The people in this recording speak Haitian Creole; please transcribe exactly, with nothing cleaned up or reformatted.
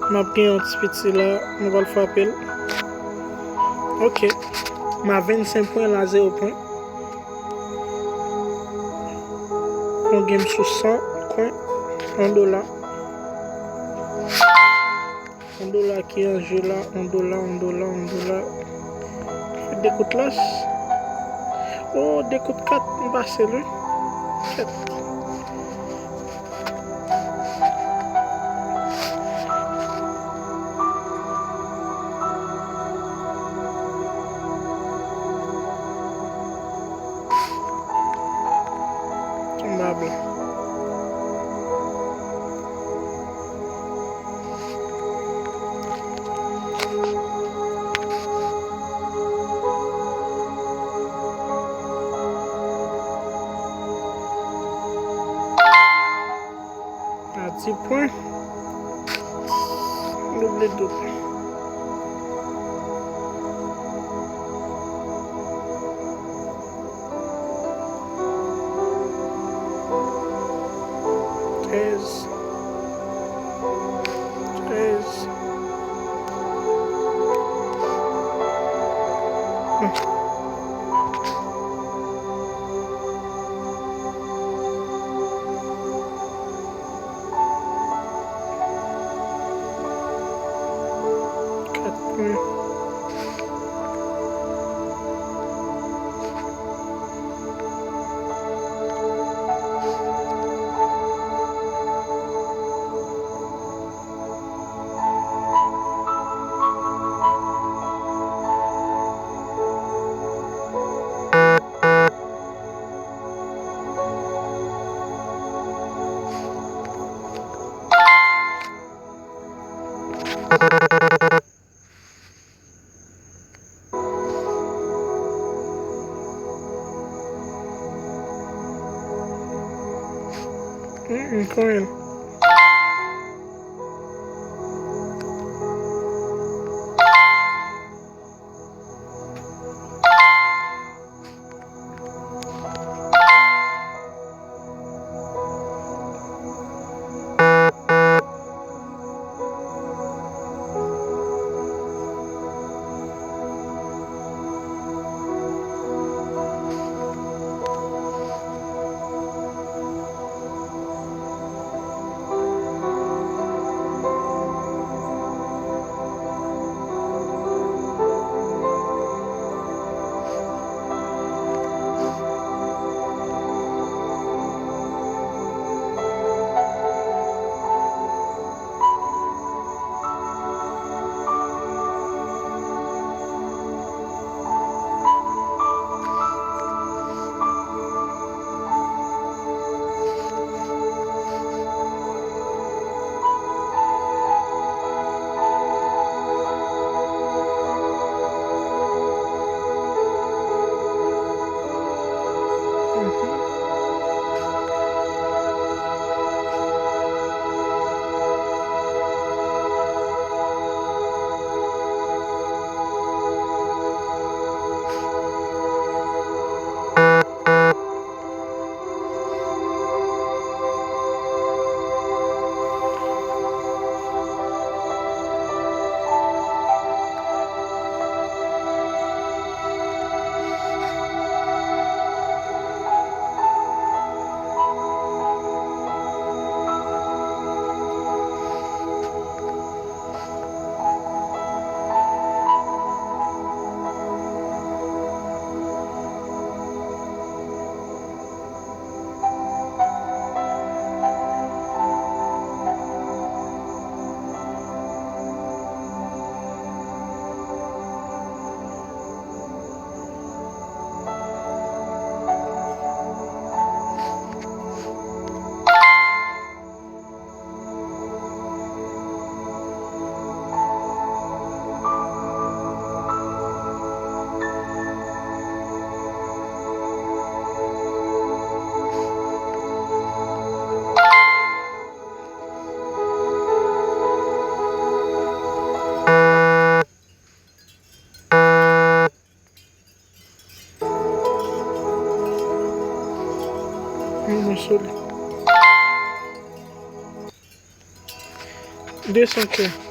M ap gen yon ti piti la, m pral frape l. Ok. M a vennsenk pwen, l a zewo pwen. Yon game sou san kwen, yon dola. Yon dola ki an je la, yon dola, yon dola, yon dola. Fè de kout lans. Oh, de kout kat, m pase l, wi. Kèt. Tonbe a blan. A di pwen. Double, double. Trèz. Trèz. Hmm. Kat pwen. Mm, mm, konbyen? Yon soli. De san kwen.